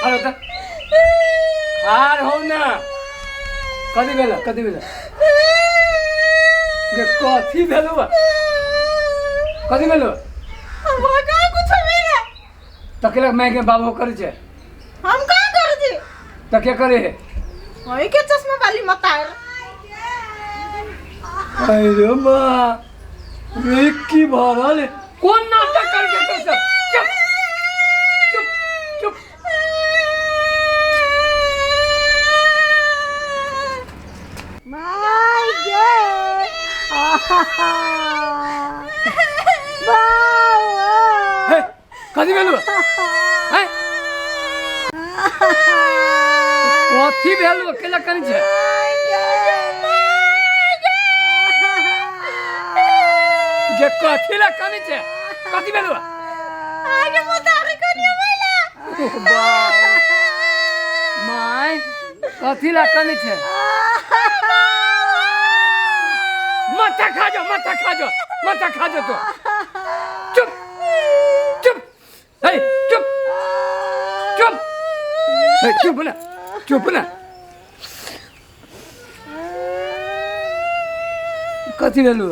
खार होता खार हो ना। कथी भेल? कथी भेल गे? कथी भेल? कथी भेल? हमरा कहाँ कुछ भेल। तऽ केला माय के बाबू करै छै? हम कहाँ करै छी? तऽ के करे है? वही के चश्मा वाली मतार। अरे माँ रे, की भऽ रहल है? कोन नाटक करके तो सब? चुप चुप चुप। My गे, बाबा। हे, कथी भेल है? कथी भेल? केला करै छै जे? कथी ला कनै छै? कथी भेल? आगे मतार कनिया मैला। माय, कथी ला कनै छै? माथा खा जो, माथा खा जो, माथा खा जो। तो चुप चुप, हे चुप चुप, हे चुप ना, चुप ना। कथी भेलु?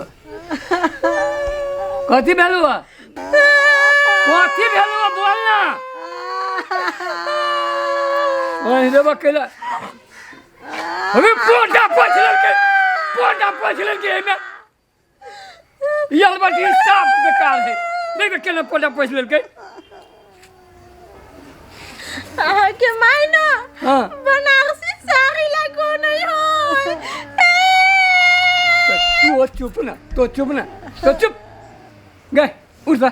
कथी भेलु? कथी भेलु? बोल ना। ओहि रे बकेला, अरे पोटा पोछ लेलकै, पोटा पोछ लेलकै। एहिमे यल बटी साफ बेकार है। देख देख केना पोटा पोछ लेलकै। अहाँके माय ना हाँ बनारसी साड़ी लगो नहीं हो। तू चुप ना, तो चुप ना, तो चुप गए, उठ जा।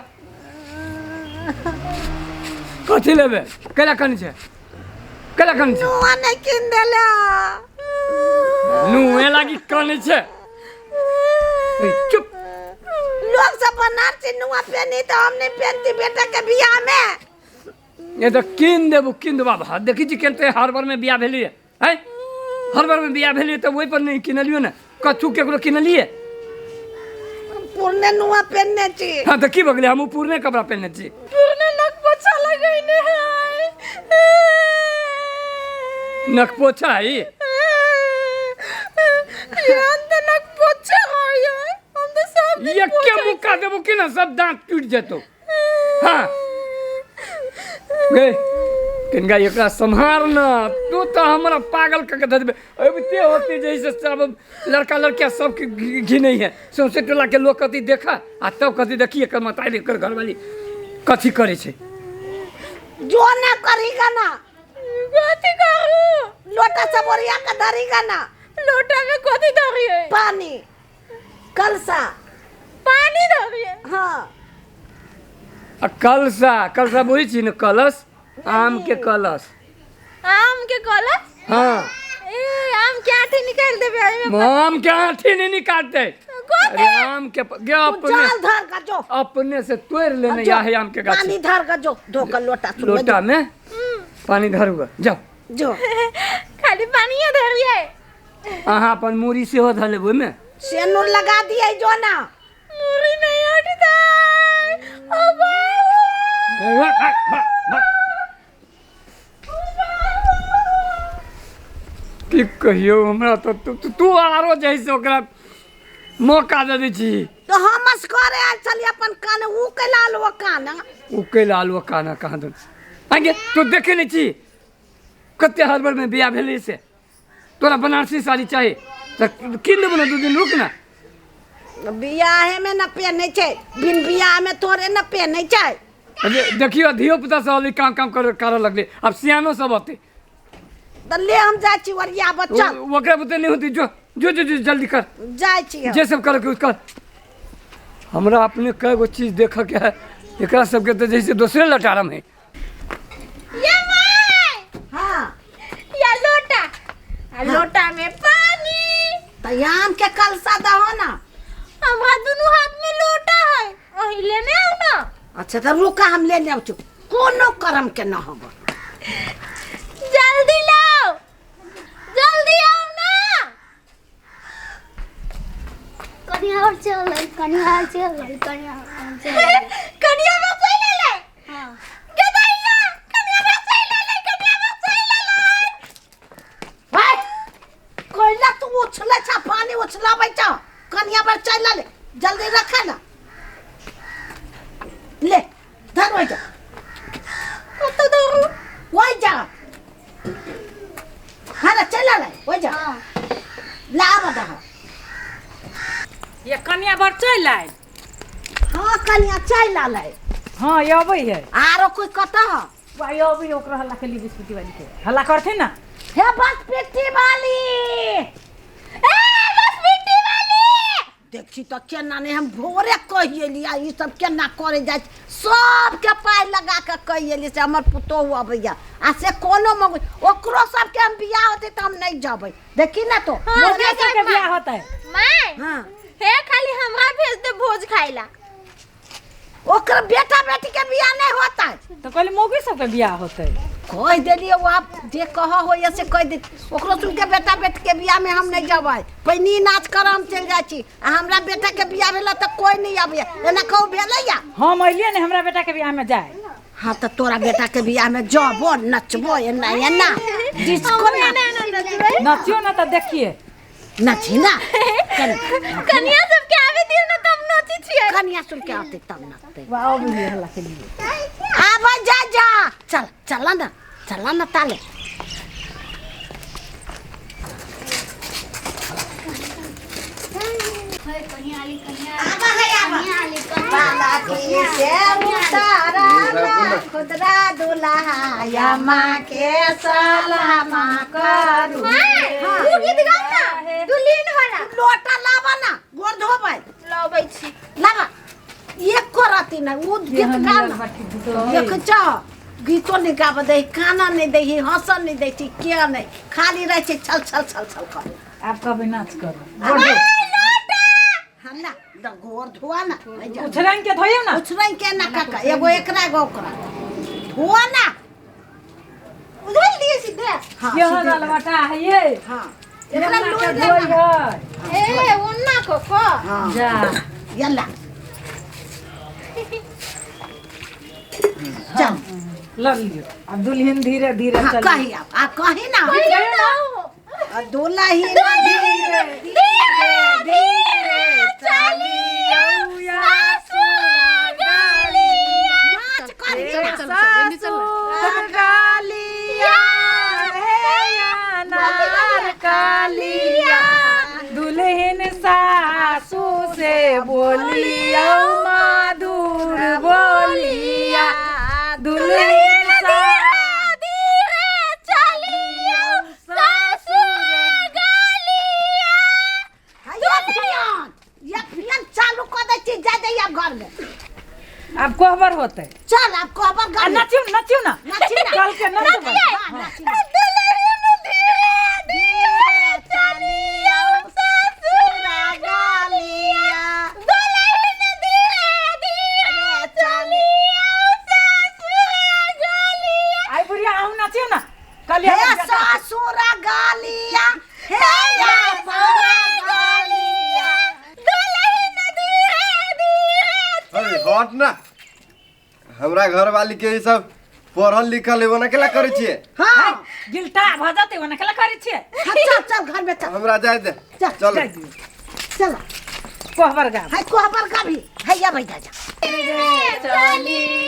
कथी लेबे? केला कनी छै? केला कनी छै? नुआ नहि कीन देला। नुए लागी कनी छै? ए, चुप। लोग सब बनारसी नुआ पहनी तो हम नहीं पहनती बेटा के बियाह में? ये तो कीन देबू, कीन देबू। बाबा, देखी छी केनते हर बार में बियाह भेलिए हैं, हर बार में बियाह भेलिए तऽ ओहि पर नहीं किनलियो ने, कथू केकरो किनलिए? पुरने नुआ पहनने छी। हाँ, तऽ की भऽ गेलै? हमहूँ पुरने कपड़ा पहिनने छी। पुरने नक पोछा लगैने है। नख पोछा है? एहन तऽ नक पोछा है, हम तऽ सब दिन एके पोछै। मुक्का देबू कि ना सब दांत टूटि जेतौ। हाँ गे, किनका एकरा सम्हार न, तू तऽ हमरा पागल कऽ के धऽ देबे। अबिते होते जैसे सब लड़का लड़किया सबके घिनै है। सौंसे टोला के लोग कथी देखा आ तब कथी देखी, एकर मतारी, एकर घरवाली कथी करै छै। जो ना करीगा ना। कथी करू? लोटा सब ओरिया के धरीगा ना। लोटा में कथी धरिए? पानी, कलसा। पानी धरिए? हाँ। आ कलसा, कलसा बुझै छी ने? कलश, आम के कलश। आम के कलश? हाँ। ए, आम के आठी निकाल देबे एहिमे? आम के आठी नहीं निकालते। कथी? अरे आम के गे तू अपने जल धर का जो अपने से तोड़ लेने जो, या है आम के गाछ। पानी धर का जो, धो कर लोटा सुन। लोटा में पानी धरुआ, जाओ। जो। खाली पानी धरिए? अहाँ अपन मूड़ी सेहो धऽ लेबै ओहिमे। सेनुर लगा दिए जो ना। मुरी नहीं हटता। ओ बाबू। की कहियौ, हमरा तऽ तू तू आरो जे है से ओकरा मौका दे दै छी। तो हम असगरे आयल छलियै अपन कान, ऊ कैला आलू कान? ओ कैला आलू काना कहाँ दन आगे? तू देखे नहि छी कते हड़बड़ में बियाह भेलै से? तोरा बनारसी साड़ी चाही तऽ कीन देबौ ने, 2 दिन रुक ना। बियाहे में न पहनै छै, बिन बियाह में थोड़े न पहनै छै। अरे देखियो, धियो पुता सब अभी काम काम कर करऽ लगलै, आब सियानो सब अतै। तऽ ले, हम जाइ छी ओरियाबऽ, चल। ओकरा बुते नहि होतै। जो जो जो जो, जल्दी कर। जाइ छी हम। जे सब करऽ के कर। हमरा अपने कए गो चीज देखऽ के है, एकरा सबके तऽ जैसे दोसरे लटारम है। ये my. हाँ। या लोटा, आ लोटा में पानी। तऽ आम के कलसा दहो ना। हमरा दुनू हाथ में लोटा है, वही लेने आओ ना। अच्छा, तऽ रुका, हम ले लेब। चुप, कोनो करम के न हब। जल्दी लाओ, जल्दी आओ ना। कनिया और चल, कनिया और चल, कनिया और चल। कनिया में चल ले। हाँ। गदैया, कनिया में चल ले, कनिया कनिया बर चल ले जल्दी रखा ना ले धर वही जा कतऽ दौड़ू वही जा हाँ ना चल ले वही जा ला बता ये कनिया बर चलि आयल। हाँ कनिया चल ले। हाँ ये अबै है। आरो कोई कतऽ है? वाह ये अबै है, ओकरा हल्ला के लिए बिस्कुटी वाली के हल्ला करथिन ना। हे बस पिट्टी वाली, ए बस पिट्टी वाली, देखी तो केना नहीं हम भोरे कहि आ ई सब केना करे जाइ छै। सबके पाइ लगा के कहि एली से हमर पुतोहु अबैया आ से कोनो मग ओकरो सबके हम बियाह होतै तऽ हम नहीं जबै। देखी ना तो हाँ, मुर्गे सबके बियाह होतै। My हाँ हे खाली हमरा भेज दे भोज खाइला। ओकर बेटा बेटी के बियाह नहीं होता तो कहली मौगी सबके बियाह होतै। कहि देलियै वो आप जे कह होइए से कहि दे। ओकरो सुन के बेटा बेटी के बियाह में हम नहीं जबै, पहिनी नाच कर हम चलि जाइ छी आ हमरा बेटा के बियाह भेला तऽ कोई नहीं अबैया। एना कहू भेलैया? हम अयलियै ने हमरा बेटा के बियाह में जाय। हाँ तऽ तोरा बेटा के बियाह में जबो नचबो एना एना डिस्को हमहूँ एना एना नचबै। नचियो ना तऽ देखिए। नची ना कनिया सबके आबे दियौ ना तब नचै छियै। कनिया सुन के आते तब नचते। वाह अबै है हल्ला के लिए। आब जा जा चल चला ना चला ना ताले। कनिया आली कनिया आबा है आबा। कनिया आली कनिया बालाकी से उतारा ना खुदरा दुल्हा या माँ के सलामा करू। My उ गीत गाउ ना दुल्हन वाला। लोटा लाबा ना गोर धोबै। लबै छी लाबा एक रति ना उ गीत गा ना। देख जा गीतो नहीं गाबऽ दै, काना नहीं दै, हँसऽ नहीं दै छी, किया नहीं खाली रहै छै छल छल छल छल करै। आब कहबै नाच करू। हाँ ना गोर धोआ ना उछरंग के धोइयो ना। उछरंग के ना काका एगो एकरा एगो ओकरा धोआ ना। उधर दिए सीधे। हाँ केहन अलबटा है ये। हाँ एकरा एकरा लोई लोई धोइ देना। है। ए ओन्ना को को हाँ जा यल्ला चल ल लियो अब दुल्हन धीरे धीरे हाँ चल। कही अब आ कही ना दुल्हन धीरे धीरे धीरे चलियो सासुर गलिया। नाच करी ना। सासुर गलिया हे अनार कलिया, दुल्हन सासू से बोलिया मधुर बोलिया, दुल्हन धीरे धीरे चलियो सासुर गलिया। ये फियन ये फियन चालू कर दै छी जा दे अब घर में। अब कोहबर होतै। चल अब कोहबर घर में। नचियो नचियो ना नची ना। चल के नचबै। हाँ, नची ना। दुल्हन धीरे धीरे चलियो सासुर गलिया, दुल्हन धीरे धीरे चलियो सासुर गलिया। आई बुढ़िया आहू नचियो ना। कलिया हे सासुर गलिया हे सासुर गलिया, दुल्हन धीरे धीरे। अरे हट ना, हमरा घर वाली के ई सब पढ़ल लिखल एगो ना केला करै छियै। हाँ गिलटा भऽ जेतै ओना केला करै छियै। हाँ, चल चल घर में चल। हमरा जाय दे। चल चल चल कोहबर गाब। है कोहबर गाबी है या भाई जा जा। चलियो